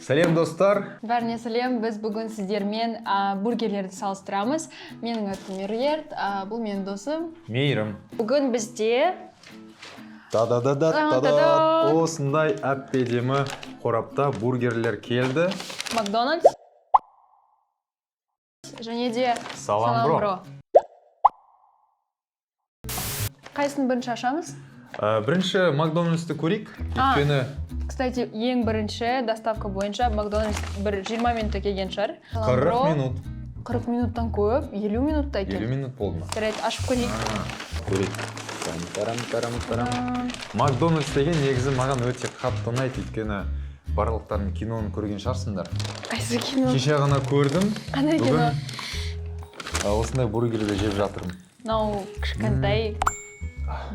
Сәлем, достар! Бәріне сәлем! Біз бүгін сіздермен бургерлерді салыстырамыз. Менің атым Меруерт, бұл менің досым. Мейірім. Бүгін бізде та да да да та да. Та-да! Осындай әп әдемі қорапта бургерлер келді. Макдональдс және де Салам, бро. Қайсысын бірінші ашамыз? Бірінші Макдональдсты көрейік, өйткені Кстати, ең бірінші доставка бойынша Макдональдс бір 20 минутта келген шығар. Салам, 40 бро. минут. 40 минуттан көп, 50 минутта 50 келді. минут болды ма? Жарайды, ашып көрейік. Көрейік. Тарам, тарам, тарам, тарам. Макдональдс деген негізі маған өте қатты ұнайды, өйткені барлықтарың киноны көрген шығарсыңдар. Қайсы кино? Кеше ғана көрдім. Қандай кино? Бүгін осындай бургерді жеп жатырмын. Мынау кішкентай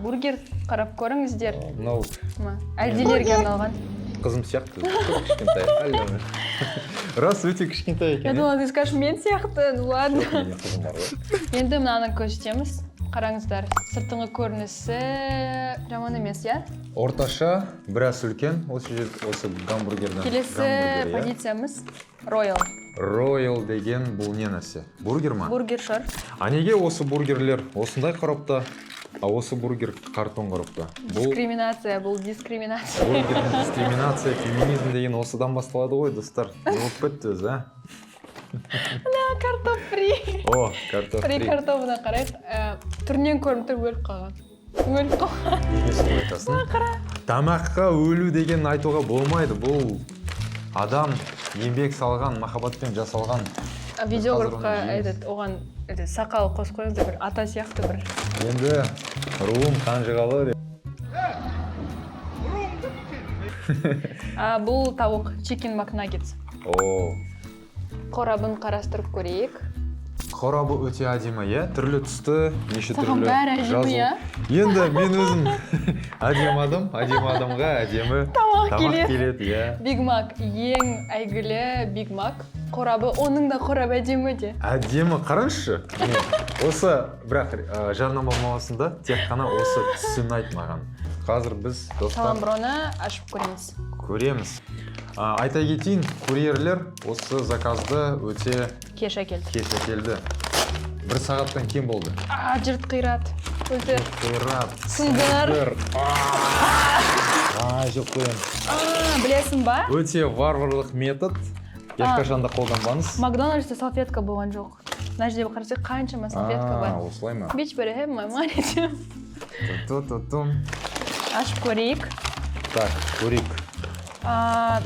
бургер, қарап көріңіздер. Мынау Ма, әлдилерге арналған. Қызым сияқты, көп кішкентай. Әлде. Рас, өте кішкентай Я екен, иә? думала, ты скажешь, мен сияқты. Ну ладно. Менің қызым бар ғой. Енді мынаны көрсетеміз. Қараңыздар, сыртыңғы көрінісі жаман емес, иә? Орташа, біраз үлкен осы жер, осы гамбургерден. Келесі Гамбургер, иә? позициямыз Роял. Роял деген бұл не нәрсе? Бургер ма? Бургер шығар. А неге осы бургерлер осындай қорапта, а осы бургер картон қорапта? Бұл Дискриминация, бұл дискриминация. Бургердің дискриминация, феминизм деген осыдан басталады ғой, достар. Не болып кетті өзі, а? Картоп фри. О, картоп Фри фри. картобына қарайық. Түрінен көрініп тұр, өліп қалған. Өліп қалған. Неге солай айтасың? Тамаққа өлу деген айтуға болмайды. Бұл адам еңбек салған, махаббатпен жасалған. А видеографқа Қазір оны жейміз. этот, оған этот, сақал қосып қойыңыздар, бір ата сияқты бір. Енді руым қанжығалы деп. А, бұл тауық чикен макнаггетс. О, Қорабын қарастырып көрейік. Қорабы өте әдемі, иә? Түрлі түсті, неше Саған түрлі бәрі әдемі, жазу. иә? Енді мен өзім әдемі адам, әдемі адамға әдемі Тамақ келеді. Келеді, иә. Биг Мак, ең әйгілі Биг Мак. Қорабы, оның да қорабы әдемі де. Әдемі, қараңызшы. Міне, осы бірақ жарнама болмасын, тек қана осы түсі ұнайды маған. Қазір біз, достар, Саламброны ашып көреміз. Көреміз. Айта кетейін, курьерлер осы заказды өте Кеш әкелді. Кеш әкелді. Бір сағаттан кем болды. А, жұрт қират. Өлтір. Қират. Сындыр. А, жоқ қоямын. А, білесің ба? Өте варварлық метод. Ешқашан да қолданбаңыз. Макдональдста салфетка болған жоқ. Мына жерде қарасақ, қаншама салфетка А, бар. осылай ма? Bitch better have my money. Ту-ту-тум. Ашып көрейік. Так, көрейік. А,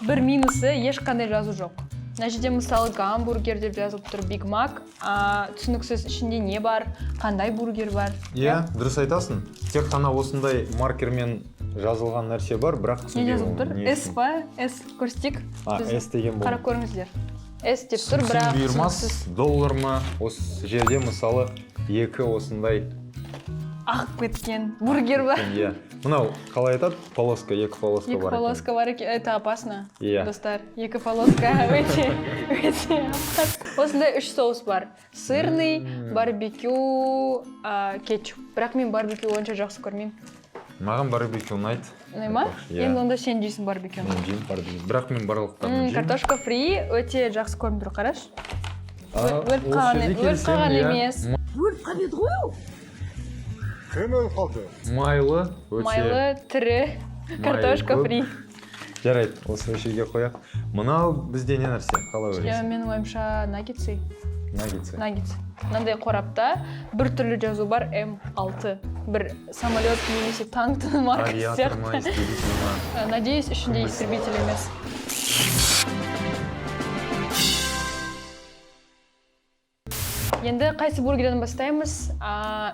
бір минусы: ешқандай жазу жоқ. Мына жерде, мысалы, гамбургер деп жазылып тұр, Биг Мак, а, түсініксіз, ішінде не бар, қандай бургер бар. Иә, дұрыс айтасың. Тек қана осындай маркермен жазылған нәрсе бар, бірақ Не түсінбеймін жазылып тұр? ол не С үшін. па? С көрсетейік. А, Біз С деген бұл. Қарап көріңіздер, С деп тұр, Түсін бірақ бұйырмас, түсініксіз. Доллар ма? Осы жерде, мысалы, екі осындай Ағып кеткен бургер бар. Иә. Мынау қалай айтады? Полоска, екі полоска Екі бар екен. полоска бар екен, это опасно. Иә. Достар, екі полоска өте өте опасно. Осындай үш соус бар: сырный, барбекю, кетчуп. Бірақ мен барбекю онша жақсы көрмеймін. Маған барбекю ұнайды. Ұнай ма? Иә. Енді онда сен жейсің барбекюні. Мен жеймін барбекю. Бірақ мен барлықтарын жеймін. Картошка фри өте жақсы көрініп тұр, қарашы. А, Өліп осы қалған жерде өліп келісемін, қалған иә. емес. Өліп қалып еді ғой ол. Кім өліп қалды? Майлы, өте Майлы, тірі майы картошка көп. фри. Жарайды, осы жерге қояйық. Мынау бізде не нәрсе? Қалай Иә, ойлайсың? менің ойымша, наггетсы. Наггетсы. Наггетс. Мынандай қорапта бір түрлі жазу бар: М6, бір самолет немесе танктың маркасы Авиатор ма, сияқты. истребитель ма? Надеюсь, ішінде Кім білсін. истребитель емес. Енді қайсы бургерден бастаймыз?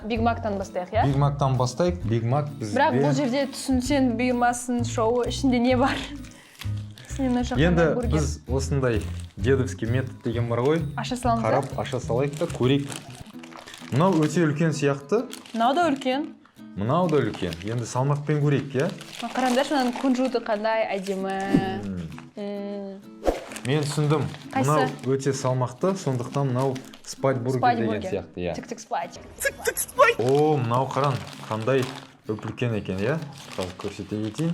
Биг Мактан бастайық, иә? Биг Мактан бастайық. Биг Мак бізде. Бірақ бұл жерде түсінсең бұйырмасын шоуы, ішінде не бар? Сенен мына жақта Енді бургер. біз осындай дедовский метод деген бар ғой. Аша саламыз да? Қарап аша салайық та көрейік. Мынау өте үлкен сияқты. Мынау да үлкен. Мынау да үлкен. Енді салмақпен көрейік, иә? Мына қараңдаршы, мынаның кунжуты қандай әдемі. Мен түсіндім. Қайсы? Мынау өте салмақты, сондықтан мынау спать бургер Спать деген бургер. сияқты, иә. Тік тік спать. О, мынау, қараң, қандай үп үлкен екен, иә? Қазір көрсете кетейін.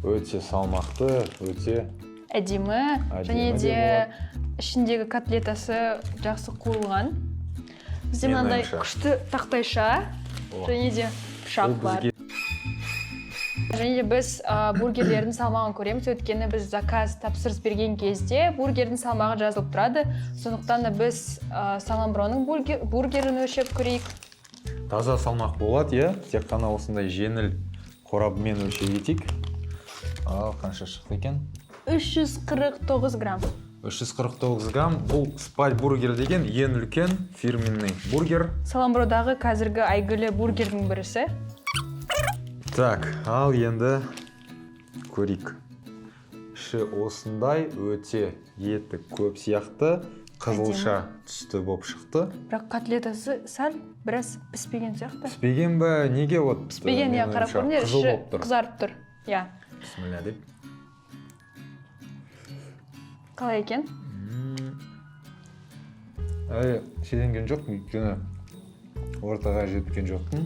Өте салмақты, өте Әдемі. Әдемі Және де де ішіндегі котлетасы жақсы қуырылған. Бізде Менің мынандай ойымша. күшті тақтайша О. және де пышақ Бұл бар. бізге Және де біз бургерлердің салмағын көреміз, өйткені біз заказ, тапсырыс берген кезде бургердің салмағы жазылып тұрады. Сондықтан да біз Саламброның бургерін өлшеп көрейік. Таза салмақ болады, иә. Тек қана осындай жеңіл қорабымен өлшей кетейік. Ал қанша шықты екен? 349 грамм. 349 грамм. Бұл спать бургер деген ең үлкен фирменный бургер. Саламбродағы қазіргі әйгілі бургердің бірісі. Так, ал енді көрейік. Іші осындай, өте еті көп сияқты, қызылша түсті болып шықты. Бірақ котлетасы сәл біраз піспеген сияқты. Піспеген бе? Неге вот? Піспеген, иә, Менің қарап ойымша, көріңдер, қызыл іші болып тұр. қызарып тұр. Иә. Бісміллә деп. Қалай екен? Әлі шегенген жоқ, өйткені ортаға жеткен жоқпын.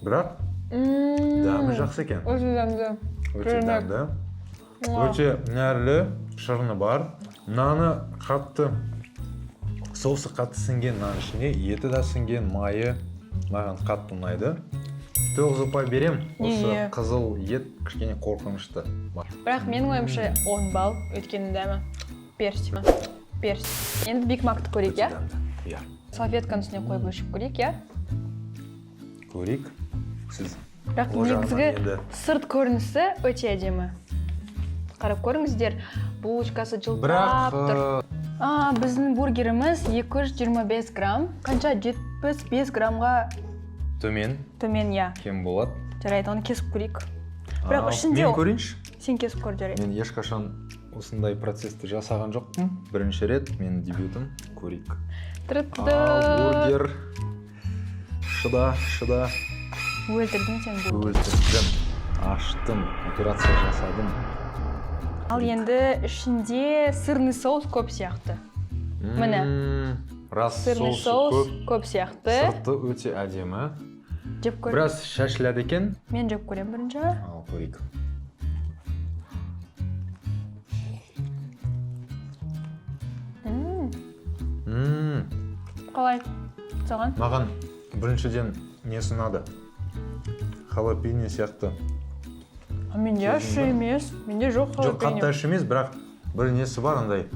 Бірақ дәмі жақсы екен. Өте дәмді. Өте Керемет. дәмді. Өте нәрлі, шырыны бар. Наны қатты, соусы қатты сіңген нан ішіне, еті де сіңген, майы маған қатты ұнайды. 9 ұпай берем. Осы Неге? қызыл ет кішкене қорқынышты. Бірақ менің ойымша, 10 балл, өйткені дәмі персик. Персик. Енді Биг Макты көрейік, Өте иә? дәмді. Иә. Салфетканың үстіне қойып өлшеп көрейік, иә? Көрейік. Сіз Бірақ ол жағынан негізгі енді сырт көрінісі өте әдемі. Қарап көріңіздер, булочкасы бірақ жылтырап тұр. Біздің бургеріміз 225 грамм. Қанша? 75 граммға төмен, төмен, иә. кем болады. Жарайды, оны кесіп көрейік. Бірақ Ал, ішінде мен көрейінші. Сен кесіп көр, жарайды. Мен ешқашан осындай процессті жасаған жоқпын. Бірінші рет менің дебютым. Көрейік. Тырытты. Ал, бургер. Шыда, шыда. Өлтірдің сен бургер. Өлтірдім. Аштым. Операция жасадым. Ал енді ішінде сырный соус көп сияқты. Міне. Рас, Сырный соусы соус көп. көп сияқты. Сырты өте әдемі. Жеп көр. Біраз шашылады екен. Мен жеп көремін бірінші. Ал көрейік. Қалай? Саған? Маған біріншіден несі ұнады? Халапеньо сияқты. А менде ащы емес. Менде жоқ Жоқ, халапеньо. қатты ащы емес, бірақ бір несі бар андай.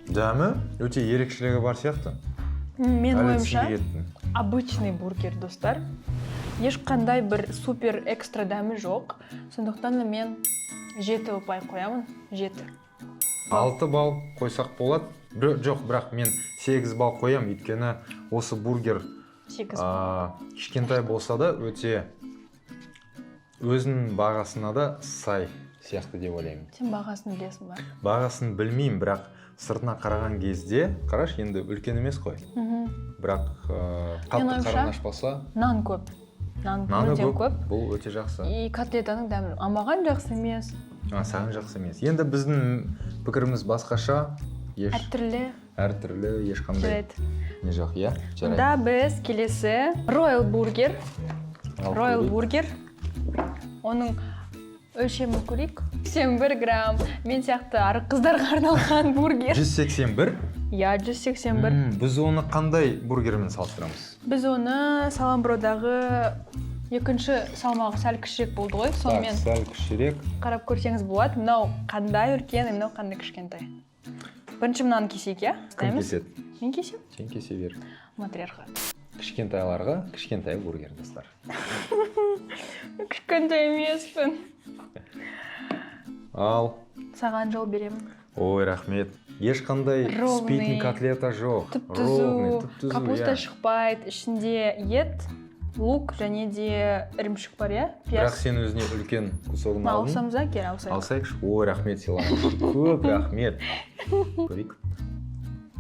Дәмі өте ерекшелігі бар сияқты. Менің Әлі ойымша, түсінбей кеттім. обычный бургер, достар. Ешқандай бір супер экстра дәмі жоқ. Сондықтан да мен 7 ұпай қоямын. 7. 6 балл қойсақ болады. Жоқ, бірақ мен 8 балл қоямын, өйткені осы бургер 8. Кішкентай болса да, өте өзінің бағасына да сай сияқты деп ойлаймын. Сен бағасын білесің ба? Бағасын білмеймін, бірақ сыртына қараған кезде, қарашы, енді үлкен емес қой. Бірақ қатты Ойымша, қарын ашпаса, нан көп. Нан наны мүлдем көп, көп. Бұл өте жақсы. И котлетаның дәмі. А маған жақсы емес. А, саған жақсы емес. Енді біздің пікіріміз басқаша. Еш Әртүрлі. Әртүрлі, ешқандай Жарайды. не жоқ, иә? Жарайды. Онда біз келесі Royal Burger. Ал Royal көрейік. Burger. Оның өлшемін көрейік. 81 грамм. Мен сияқты арық қыздарға арналған бургер. 181? Иә, 181. Біз оны қандай бургермен салыстырамыз? Біз оны Саламбродағы екінші, салмағы сәл кішірек болды ғой. Сонымен Так, сәл кішірек. қарап көрсеңіз болады. Мынау қандай үлкен, мынау қандай кішкентай. Бірінші мынаны кесейік, иә? Кім Ұстаймыз. кеседі? Мен кесемін. Сен кесе бер. Матриархат. Кішкентайларға кішкентай бургер, достар. Кішкентай емеспін. Ал. Саған жол беремін. Ой, рахмет. Ешқандай Ровный. Түспейтін котлета жоқ. Түп-түзу, Ровный, түп-түзу, капуста иә. шықпайды, ішінде ет, лук және де ірімшік бар, иә? Бірақ Пияз. сен өзіне үлкен кусогын алдың. Алсамыз да, кел, алсайық. Алсайықшы. Ой, рахмет сыйлаған. Көп рахмет. Көрейік.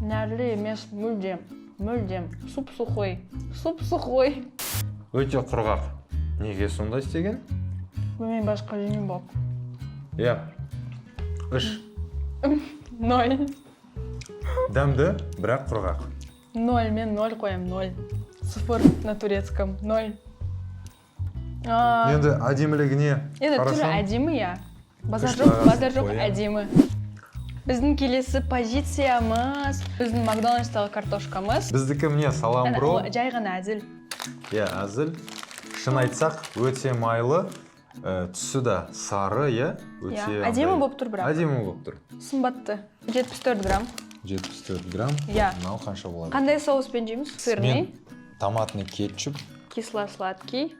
Нәрлі емес мүлдем, мүлдем. Суп сухой, суп сухой. Өте құрғақ. Неге сондай істеген? Мен басқа жемеймін болып. Иә. 3. 0. Дәмді, бірақ құрғақ. 0, мен 0 қоямын, 0. 0 на турецком, 0. Енді әдемілігіне Енді түрі қарасам, әдемі, иә. Базар Үш жоқ, бағасын базар жоқ, қоямын. Әдемі. Біздің келесі позициямыз біздің Макдональдстағы картошкамыз. Біздікі, міне, Салам Бро. Ана, жай ғана әзіл. Иә, әзіл. Шын айтсақ, өте майлы. Түсі де сары, иә, өте Иә, андай- әдемі болып тұр бірақ. Әдемі болып тұр. Сымбатты. 74 грамм. 74 грамм. Иә. Мынау қанша болады? Қандай соуспен жейміз? Сырный, Мен томатный кетчуп. Кисло сладкий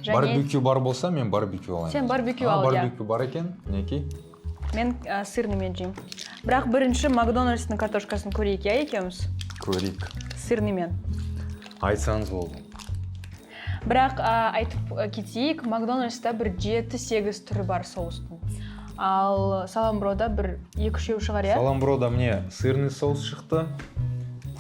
және Барбекю бар болса, мен барбекю алайын. Сен барбекю А, ал, иә. Барбекю бар екен, мінекей. Мен сырныймен жеймін. Бірақ бірінші Макдональдстың картошкасын көрейік, иә, екеуміз. Көрейік. Сырныймен. Айтсаңыз, болды. Бірақ айтып кетейік, Макдональдста бір жеті-сегіз түрі бар соустың. Ал Салам Брода бір екі үшеу шығар, иә? Салам Брода, міне, сырный соус шықты,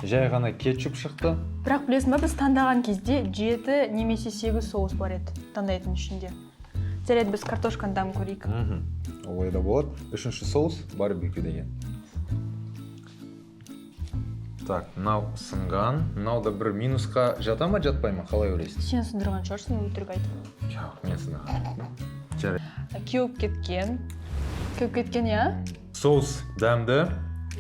жай ғана кетчуп шықты. Бірақ білесің ба, біз таңдаған кезде жеті немесе сегіз соус бар еді таңдайтын ішінде. Жарайды, біз картошканы дәмін көрейік. Олай да болады. Үшінші соус барбекю деген. Так, мынау сынған. Мынау да бір минусқа жата ма, жатпай ма, қалай ойлайсың? Сен сындырған шығарсың, өтірік айтып. Жоқ, мен сындырған. Жарайды. Кеуіп кеткен. Кеуіп кеткен, иә? Соус дәмді.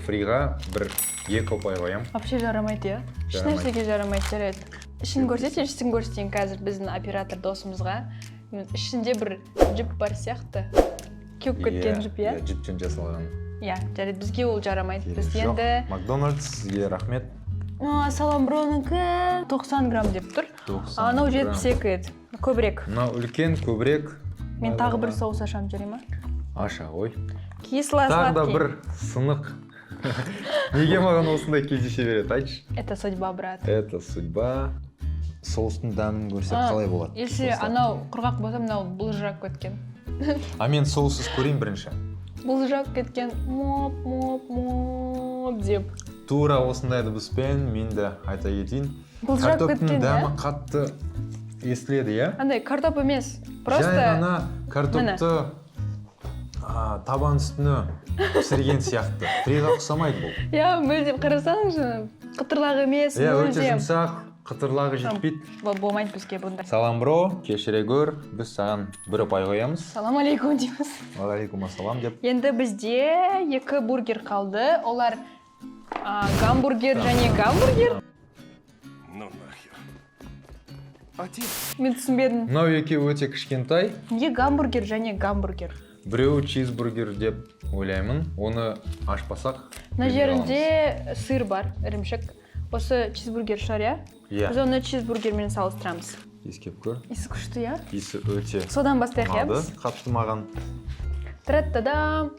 Фриға бір екі ұпай қоямын. Вообще жарамайды, иә? Еш Жарамайды. Нәрсеге жарамайды, жарайды. Ішін көрсетші, ішін көрсетейін қазір біздің оператор досымызға. Ішінде бір жіп бар сияқты. Кеуіп кеткен жіп, иә? Иә, жіптен жасалған. Иә, жарайды, бізге ол жарамайды. Біз Керек жоқ. енді Макдональдс, сізге рахмет. А, Салам Бронікі 90 грамм деп тұр. 90 А анау грамм. 72 еді. Көбірек. Мынау үлкен, көбірек. Мен тағы бір соус ашамын, жарай ма? Аша ғой. Кисло Тағы да сладкий. бір сынық. Неге маған осындай кездесе береді, айтшы? Это судьба, брат. Это судьба. Соустың дәмін көрсек, А, қалай болады? Если Соустар. анау құрғақ болса, мынау былжырап кеткен. А мен соуссыз көрейін бірінші. Былжырап кеткен, моп моп моп деп. Тура осындай дыбыспен мен де айта кетейін. Былжырап Картоптың кеткен, дәмі иә? қатты естіледі, иә? Андай картоп емес, просто Жай ғана картопты табан үстіне пісірген сияқты. Фриға ұқсамайды бұл. Иә, мүлдем, қарасаңызшы, қытырлақ емес. Иә, өте Мүлдем. жұмсақ, қытырлағы жетпейді. Болмайды бізге бұндай. Салам Бро, кешіре гөр, біз саған бір ұпай қоямыз. Салам алейкум дейміз. Уағалейкум ассалам деп. Енді бізде екі бургер қалды. Олар гамбургер және гамбургер. Ну нахер. Отец. Мен түсінбедім. Мынау екеуі өте кішкентай. Неге гамбургер және гамбургер? Біреуі чизбургер деп ойлаймын. Оны ашпасақ, Мына білмей жерінде сыр бар, ірімшік. Осы чизбургер шығар, иә? Иә. Біз оны чизбургермен салыстырамыз. Иіскеп көр. Иісі күшті, иә? Иісі өте Содан бастайық, иә, ұнады біз? қатты маған. Тра-та-дам!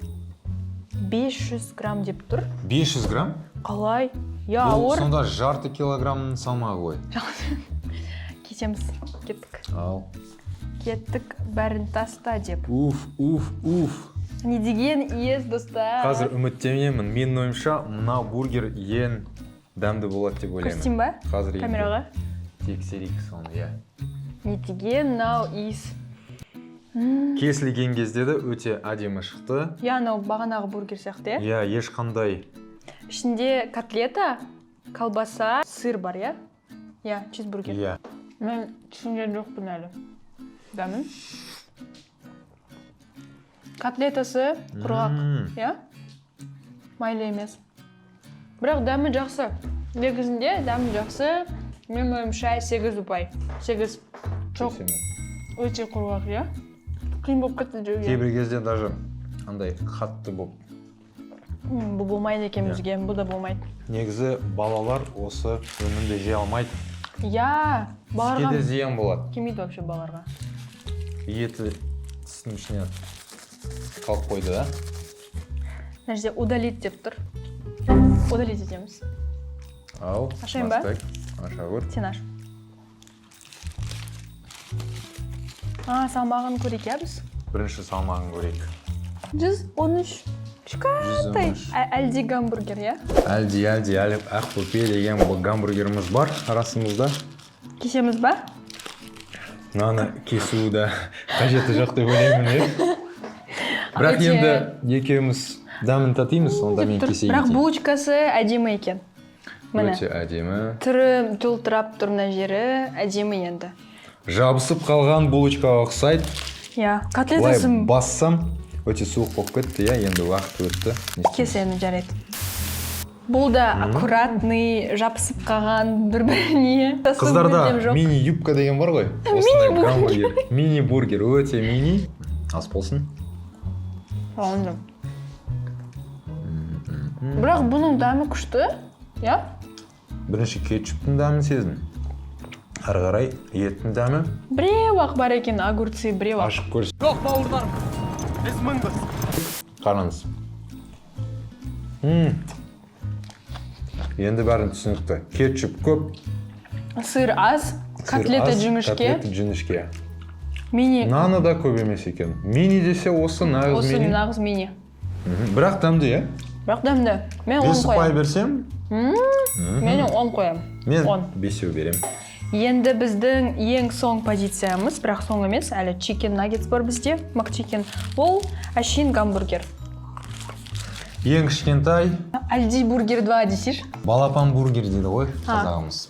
500 грамм деп тұр. 500 грамм? Қалай? Я Бұл ауыр. сонда жарты килограммның салмағы ғой. Кесеміз. Кеттік. Ал. Кеттік, бәрін таста деп. Уф, уф, уф. Не деген иіс, достар? Қазір үміттенемін. Менің ойымша, мына бургер ең дәмді болады деп ойлаймын. Көрсетейін ба? Қазір енді Камераға. тексерейік соны, иә. Не деген мынау иіс? Кесілген кезде де өте әдемі шықты. Иә, анау бағанағы бургер сияқты, иә? Иә, ешқандай Ішінде котлета, колбаса, сыр бар, иә? Иә, чизбургер. Иә. Мен түсінген жоқпын әлі дәмін. Котлетасы құрғақ, иә, майлы емес, бірақ дәмі жақсы. Негізінде дәмі жақсы. Менің ойымша, 8 ұпай, 8. Жоқ. Келісемін. Өте құрғақ, иә, қиын болып кетті жеуге. Кейбір кезде даже андай қатты болып. Бұл болмайды екен. Иә. Бізге бұл да болмайды. Негізі балалар осы өнімді жей алмайды. Иә, Тіске балаларға де зиян болады. келмейді вообще балаларға. Еті тістің ішіне қалып қойды да. Мына жерде «удалить» деп тұр, удалить етеміз. Ал. Ашайын ба? Бастайық. Аша көр. Сен аш. А, салмағын көрейік, иә, біз. Бірінші салмағын көрейік. 113, кішкентай. 113. Әлди гамбургер, иә? Әлди, әлди, әлі Ақбөпе деген бұл гамбургеріміз бар арасымызда. Кесеміз ба? Мынаны кесу да қажеті жоқ деп ойлаймын, иә. Бірақ енді екеуміз дәмін татимыз, сонда мен Деп тұр. кесе Бірақ кетейін. Булочкасы әдемі екен, міне. Өте әдемі. Түрі жылтырап тұр, мына жері әдемі енді. Жабысып қалған булочкаға ұқсайды. Иә, Былай котлетасы. бассам, өте суық болып кетті, иә, енді уақыт өтті. Не істейміз? Кес енді, жарайды. Бұл да аккуратный, жабысып қалған бір біріне. Қыздарда Мүлдем жоқ. Мини юбка деген бар ғой, осындай гамбургер, мини бургер, өте мини. Ас болсын. Правильно. Бірақ бұның дәмі күшті, иә. Бірінші кетчуптың дәмін сездім, ары қарай еттің дәмі. Біреу ақ бар екен, огурцы біреу ақ. Ашып көрсек. Жоқ, бауырларым. Біз мыңбыз. Қараңыз. Енді бәрін түсінікті: кетчуп көп, сыр аз, сыр котлета аз, жіңішке. Котлета жіңішке. Мини. Наны да көп емес екен. Мини десе, осы нағыз Осы мини. нағыз мини. Бірақ дәмді, иә. Бірақ дәмді. Мен 10 5 ұпай қоямын. берсем. Мен 10 қоямын. Мен 10. 5 беремін. Енді біздің ең соң позициямыз, бірақ соң емес, әлі чикен наггетс бар бізде, макчикен. Ол әшейін гамбургер. Ең кішкентай. Әлди бургер 2 десейші. Балапан бургер дейді ғой қазағымыз.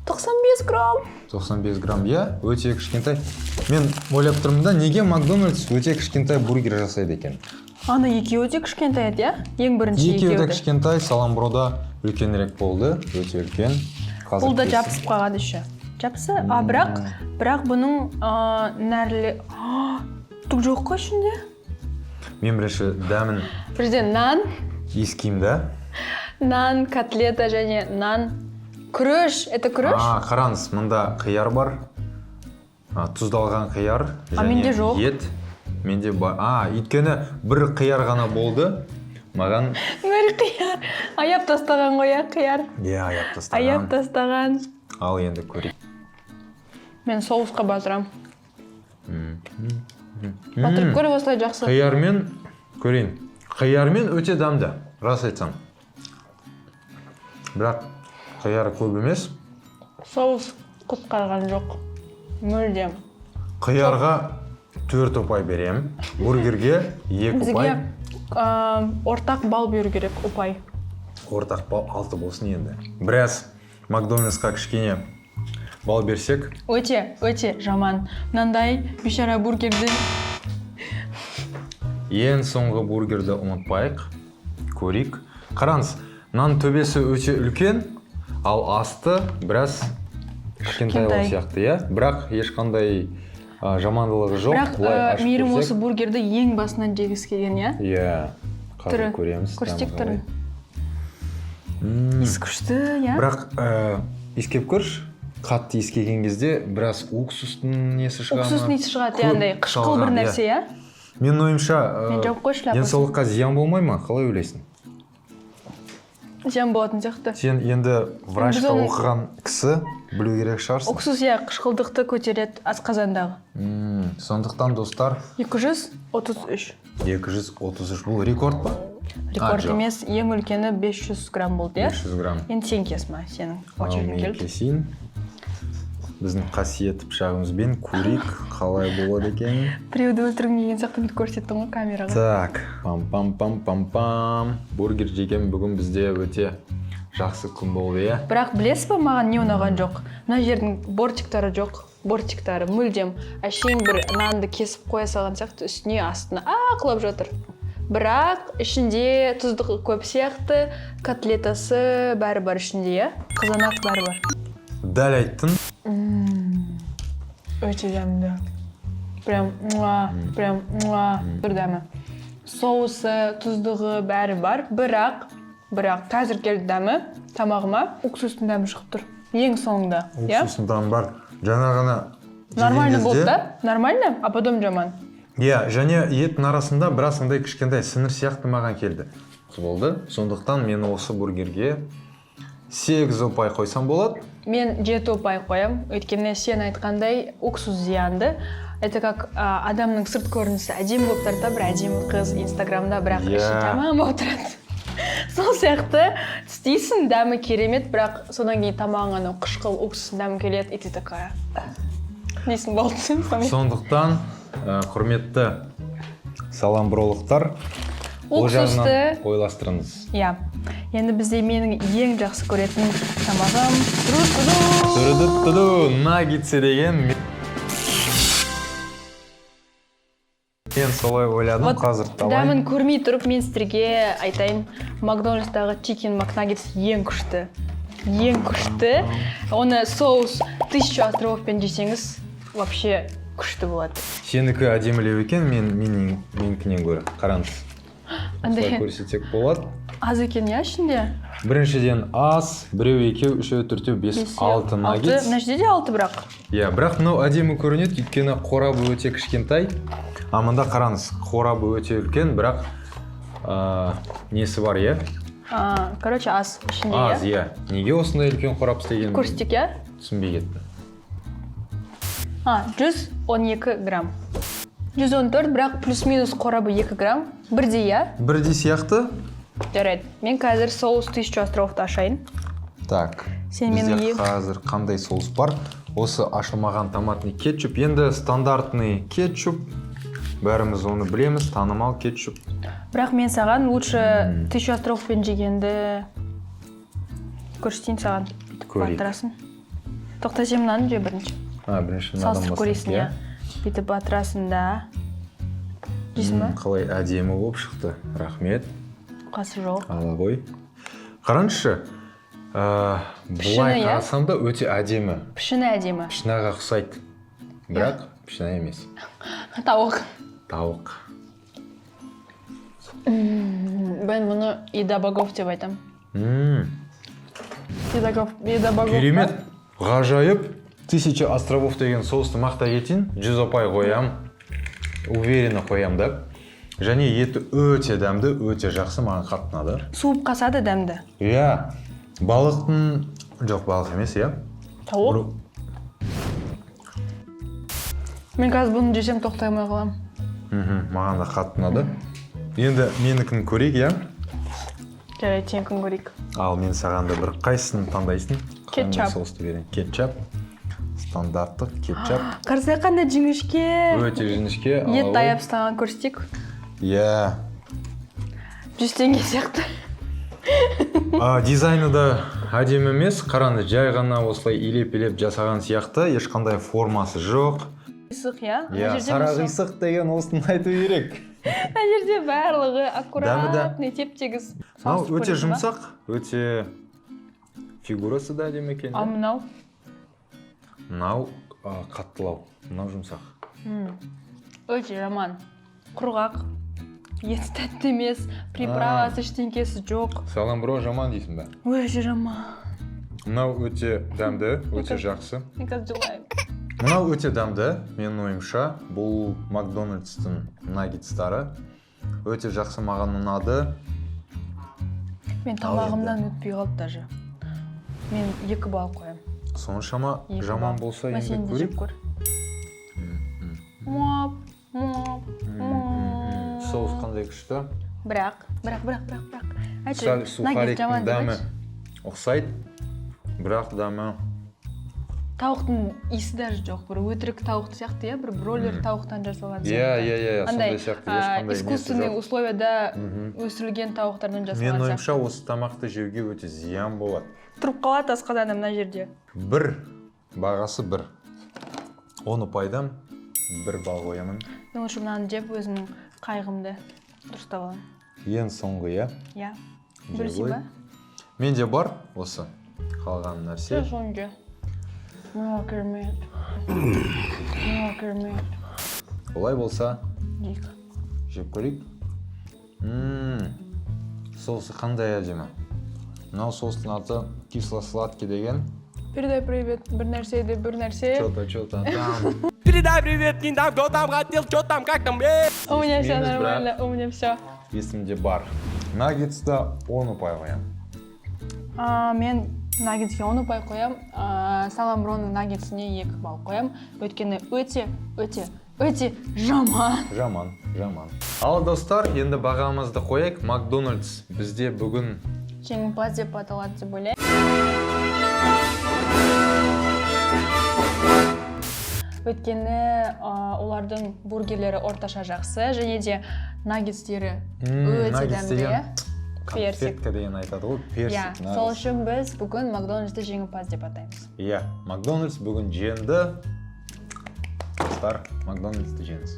95 грамм. 95 грамм, иә, өте кішкентай. Мен ойлап тұрмын да, неге Макдональдс өте кішкентай бургер жасайды екен? Ана екеуі де кішкентай еді, иә? Ең бірінші Екеуі де екеуі де. кішкентай. Саламброда үлкенірек болды, өте үлкен. Қазір Бұл да кесіп. жабысып қалған еще. Жабысы, а бірақ бұның нәрлі. А, түк жоқ қой ішінде. Мен бірінші дәмін Бұл жерде нан, иіскеймін да. нан, котлета және нан. Күріш, это күріш? А, қараңыз, мында қияр бар. А, тұздалған қияр А және менде жоқ. ет. Менде бар. А, өйткені бір қияр ғана болды маған. Бір қияр. Аяп тастаған ғой, иә, қияр. Иә, аяп тастаған. Аяп тастаған. Ал енді көрейік. Мен соусқа батырам. Батырып көр, осылай жақсы. Қиярмен көрейін. Қиярмен өте дәмді, рас айтсам. Бірақ қияр көп емес. Соус құтқарған жоқ. Мүлдем. Қиярға 4 ұпай беремін, бургерге 2 Бізге ұпай. Ортақ балл беру керек, ұпай. Ортақ балл 6 болсын енді. Біраз Макдональдсқа кішкене балл берсек. Өте, өте жаман. Мынандай бейшара бургерді. Ең соңғы бургерді ұмытпайық, көрейік. Қараңыз, нан төбесі өте үлкен, ал асты біраз кішкентайлау Кішкентай. сияқты, иә. Бірақ ешқандай жамандылығы жоқ. Бірақ Былай ашып Мейірім көрсек. осы бургерді ең басынан жегісі келген, иә? Иә, қазір Түрі. көреміз Көрсетейік дәмі қалай. түрін. Иісі күшті, иә? Бірақ иіскеп көрші. Қатты иіскеген кезде біраз уксустың несі шыға ма? Уксустың иісі шығады, иә, Көп андай қышқыл бір салған, иә. нәрсе, иә? Менің ойымша, Мен жауып қойшы шляпасын. денсаулыққа зиян болмай ма, қалай ойлайсың? Зиян болатын сияқты. Сен енді врачқа Біз оны- оқыған кісі, білу керек шығарсың. Уксус, иә, қышқылдықты көтереді асқазандағы. Сондықтан, достар. 233. 233, бұл рекорд па? Рекорд Жоқ. емес, ең үлкені 500 грамм болды, иә? 500 грамм. Енді сен кес ма, сенің Ал очередің мен келді. кесейін. Біздің қасиетті пышағымызбен көрейік, қалай болады екен. Біреуді өлтіргім келген сияқты бүйтіп көрсеттің ғой камераға. Так, пам пам пам пам пам. Бургер жеген бүгін бізде өте жақсы күн болды, иә. Бірақ білесіз ба, маған не ұнаған жоқ? Мына жердің бортиктары жоқ, бортиктары мүлдем. Әшейін бір нанды кесіп қоя салған сияқты үстіне, астына, а, құлап жатыр. Бірақ ішінде тұздығы көп сияқты, котлетасы, бәрі бар ішінде, иә, қызанақ, бәрі бар. Дәл айттың. Өте дәмді, прям муа, прям муа, бір дәмі, соусы, тұздығы, бәрі бар. Бірақ қазір келді дәмі тамағыма, уксустың дәмі шығып тұр ең соңында, иә. Уксустың дәмі бар. Жаңа ғана жеген Нормально болды кезде- да, нормально, а потом жаман. Иә, және еттің арасында біраз андай кішкентай сіңір сияқты маған келді. Болды. Сондықтан мен осы бургерге 8 ұпай қойсам болады. Мен 7 ұпай қоямын, өйткені сен айтқандай, уксус зиянды. Это как адамның сырт көрінісі әдемі болып тұрады да, бір әдемі қыз инстаграмда, бірақ іші жаман болып тұрады. Сол сияқты тістейсің, дәмі керемет, бірақ содан кейін тамағыңа анау қышқыл уксустың дәмі келеді, и ты такая дейсің, болды сонымен. Сондықтан, құрметті саламбролықтар, ол жағынан Уксусты ойластырыңыз. Иә, енді бізде менің ең жақсы көретін тамағым. Түрі-ду-ду-ду, наггетсы деген. Мен солай ойладым. Вот Қазір давай. дәмін көрмей тұрып, мен сіздерге айтайын: Макдональдстағы Чикен Макнаггетс ең күшті, ең күшті. Оны соус «Тысячу островов» пен жесеңіз, вообще күшті болады. Сенікі әдемілеу екен мен менікінен гөрі. Қараңыз, Андай осылай көрсетсек болады. Аз екен, иә, ішінде. Біріншіден, аз: біреу, екеу, үшеу, төртеу, бес, Бесеу, алты наггетс. Мына жерде де алты, бірақ. Иә, бірақ мынау әдемі көрінеді, өйткені қорабы өте кішкентай. А мында қараңыз, қорабы өте үлкен, бірақ несі бар, иә? А, короче, аз ішінде. Аз. Иә. Иә, неге осындай үлкен қорап істеген, Көрсетейік, иә. түсінбей кеттім. А, 112 грамм, 114, бірақ плюс минус қорабы 2 грамм, бірдей, иә. Бірдей сияқты. Жарайды, мен қазір соус «Тысячу островов» ты ашайын. Так. Сен Бізде менің қазір қандай соус бар? Осы ашылмаған томатный кетчуп. Енді стандартный кетчуп, бәріміз оны білеміз, танымал кетчуп. Бірақ мен саған лучше «Тысячу островов» пен жегенді көрсетейін саған. Бүйтіп Көрейік. батырасың. Тоқта, сен мынаны же бірінші. А, бірінші мынадан Салыстырып бастайық. Көресің, иә, бүйтіп батырасың да жейсің ба. Қалай әдемі болып шықты, рахмет. Қасы жоқ. Ала ғой, қараңызшы, былай Пішіні, иә? қарасам да, өте әдемі. Пішіні әдемі. Пішінаға ұқсайды, бірақ пішіна емес. Тауық. Тауық. Мен мұны «Еда богов» деп айтамын. Еда богов, «Еда богов». Керемет, ғажайып. «Тысяча островов» деген соусты мақтай кетейін, 100 ұпай қоям, уверенно қоям да. Және еті өте дәмді, өте жақсы, маған қатты ұнады. Суып қасады, дәмді. Иә, балықтың, жоқ, балық емес, иә. Тауық. Мен қазір бұны жесем, тоқтай алмай қаламын. Маған да қатты ұнады. Енді менікін көрейік, иә. Жарайды, сенікін көрейік. Ал мен саған да бір, қайсысын таңдайсың? Қандай Кетчап. соусты берейін? Кетчап, стандарттық кетчап. Қарасай, қандай жіңішке. Өте жіңішке, ала Ет ғой. даяп тастаған, көрсетейік. Иә. 100 теңге сияқты. А, дизайны да әдемі емес, қараңыз, жай ғана осылай илеп илеп жасаған сияқты, ешқандай формасы жоқ. Қисық, иә. Ана Иә. жерде Сара, мысалы- қисық деген осыны айту керек. Мына жерде барлығы аккуратный, теп тегіс. Мынау өте жұмсақ, өте фигурасы да әдемі екен. Ал Иә? мынау? Мынау қаттылау, мынау жұмсақ. Өте жаман, құрғақ, еті тәтті емес, приправасы, ештеңкесі жоқ. Саламбро жаман дейсің ба? Өте жаман. Мынау өте дәмді, өте жақсы. Мен қазір жылаймын. Мынау өте дәмді, менің ойымша. Бұл Макдональдстың наггетстары өте жақсы, маған ұнады. Мен Ал тамағымнан өтпей қалды даже. Мен 2 балл қоямын. Соншама 2 жаман балл. болса, Мә, енді сен де жеп көрейік. көр. Муап, муап, муап. Соус қандай күшті. Бірақ, айтшы, Сәл наггетс сухариктің жаман деп дәмі айтшы. ұқсайды, бірақ дәмі Тауықтың иісі даже жоқ, бір өтірік тауық сияқты, иә, бір бройлер тауықтан жасалған Иә. сияқты. Иә, иә, Андай сондай сияқты, ешқандай несі искусственный жоқ. условияда өсірілген тауықтардан Менің жасалған сияқты. ойымша, осы тамақты жеуге өте зиян болады. Тұрып қалады асқазанда мына жерде. Бір бағасы бір, 10 ұпайдан 1 балл қоямын. Мен лучше мынаны жеп, өзімнің қайғымды дұрыстап аламын. Ең соңғы, иә? Иә. Жей Бөлісейін ғой. ба? Менде бар осы қалған нәрсе. Сен соны же. Мына керемет, мына керемет. Олай болса, Жейік. жеп көрейік. Соусы қандай әдемі. Мынау соустың аты кисло сладкий деген. Передай привет бір нәрсе де бір нәрсе. че то че то там. Передай привет, не там, кто там хотел, что там, как там, эй! У меня все Естімейміз, бірақ. нормально, у меня все. Есімде бар. Наггетста 10 ұпай қоямын. А, мен наггетске 10 ұпай қоямын, саламброның наггетсіне 2 балл қоямын, өйткені өте, өте, өте жаман. Жаман, жаман. Ал, достар, енді бағамызды қояйық. Макдональдс бізде бүгін жеңімпаз деп аталады деп ойлаймын, өйткені олардың бургерлері орташа жақсы және де наггетстері өте Наггетс дәмді, деген иә. Персик. Конфетка деген айтады ғой, персик. Иә, Наггетс. сол үшін біз бүгін Макдональдсты жеңімпаз деп атаймыз. Иә, Макдональдс бүгін жеңді. Достар, Макдональдсты жеңіз.